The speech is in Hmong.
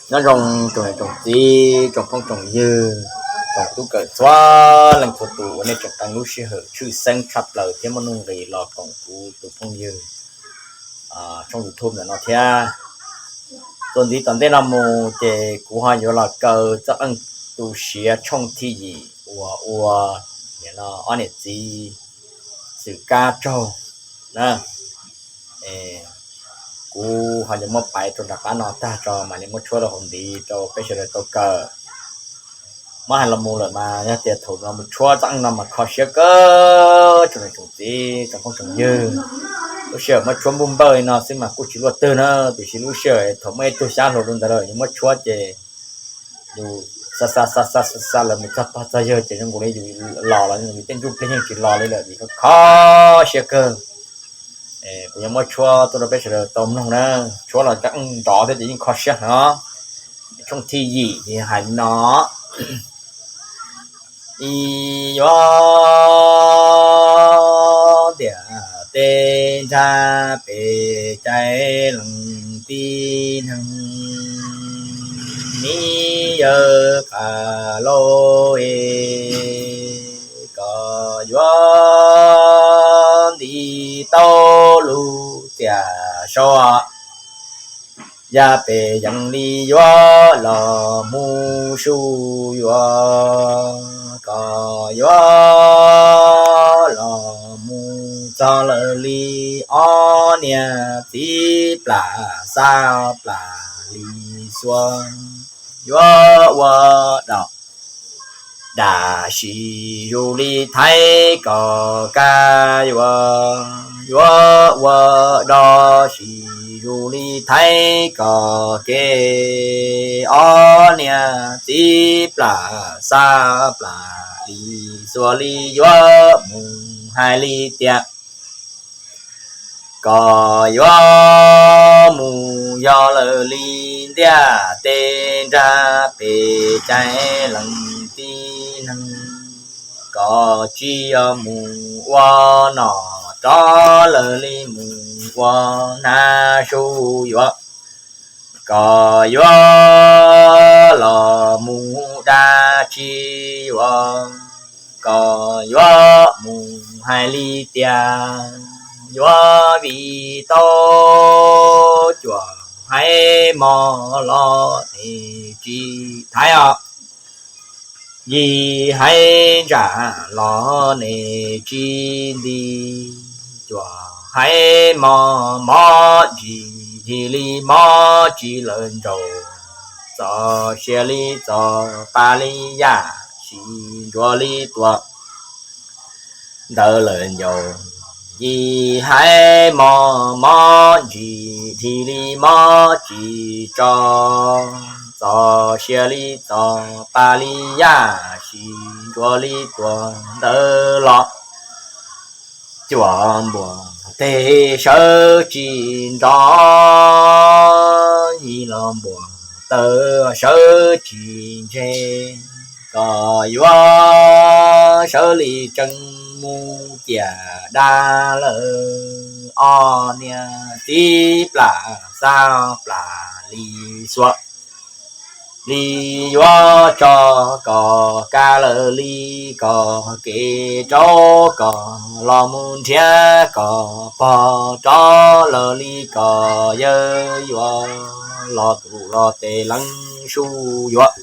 Nyob zoo tsoom niam tsoom txiv, tsoom phooj tsoom ywg, tsoom tub kawm txhua leej txhua tus uas nej tseem qee lub sij hawm tshwj xeeb tshaj plaws thiab muaj nuj nqis los koom kuv tus phooj ywg tshooj YouTube ntawm no thiab. Txuas ntxiv tom ntej no mus ces kuv ho yuav los kaw txoj qeej tu siav tshooj thib yim uas ua ob niam txiv xwm kab tsaug na. Kuv ho yuav muab paiv rau nram qab no tag tso mam li muab tshuab rau hauv ntxiv rau peb sawv daws tau kawm. Muab hais los mus lawm mas yog tias thaum los mus tshuab txoj qeej no mas kho siab kawg tsoom niam tsoom txiv tsoom phooj tsoom ywg. Lub sij hawm muab tshuab npuj npawj li no xwb mas kuj tsis luaj twg na, tiam sis lub sij hawm thaum muaj ib tug xyab hluas rau ntawd lawm yus muab tshuab ces yus xa xa xa xa xa lawv mus txog pog txog yawg ces zoo nkaus li yus los los yus tej ntsuj plig yeej tsis los li lawm vim kho siab kawg. Kuv yuav muab tshuab tuaj rau peb sawv daws tau mloog na. Tshuab los cov qeej nrov thiab ces yeej kho siab heev. Tshooj thib yim ces hais li no: Ib yuav ntiaj teb nrag pem cai leej tib neeg, mi yawg qas lauj es, koj yuav nti tau lub txiaj sau, yaj pem yees li yuav los mus su yuav, koj yuav los mus txog lawv li ob niag txiv plam xab plam li xuas, yuav ua dog dam sis zus li Thaib koj kab yuav, yuav ua dog sis zus li Thaib koj kev, ob niag txiv plam xab plam li xuas li yuav mus hais li tias, koj yuav mus yog lawv li ntiaj teb nrag pem cai leej tib neeg, koj tsis yog mus ua nom rov lawv li mus ua hnav su yuav, koj yuav los mus dab tsi yuav, koj yuav mus hais li tias, yuav vim tau cuam haiv mos los nws tsis thaiv os, yim haiv ntsa los nws tsis nti, cuam haiv mos mob ntsis hli li mob tsis lawv nraug, txoj sia li txoj pa li yaj sis ntsuav li tuam ntawd lawm ncaus, yim haiv mos mob ntsis hli li mob tsis tso, txoj sia li txoj pa li yaj sis ntsuav li tuam ntawd los, cuam npuas teg sawv tsis nrov, yim los npuas taw sawv tsis ntse, koj yuav sawv li tsees mus ciam dab lawm, ob niag txiv plam xab plam li xuas li yuav tso, koj kab lawv li koj kev rau, koj los mus nrhiav koj pog rov lawv li koj yawg yuav los tus los tes leej su yuav.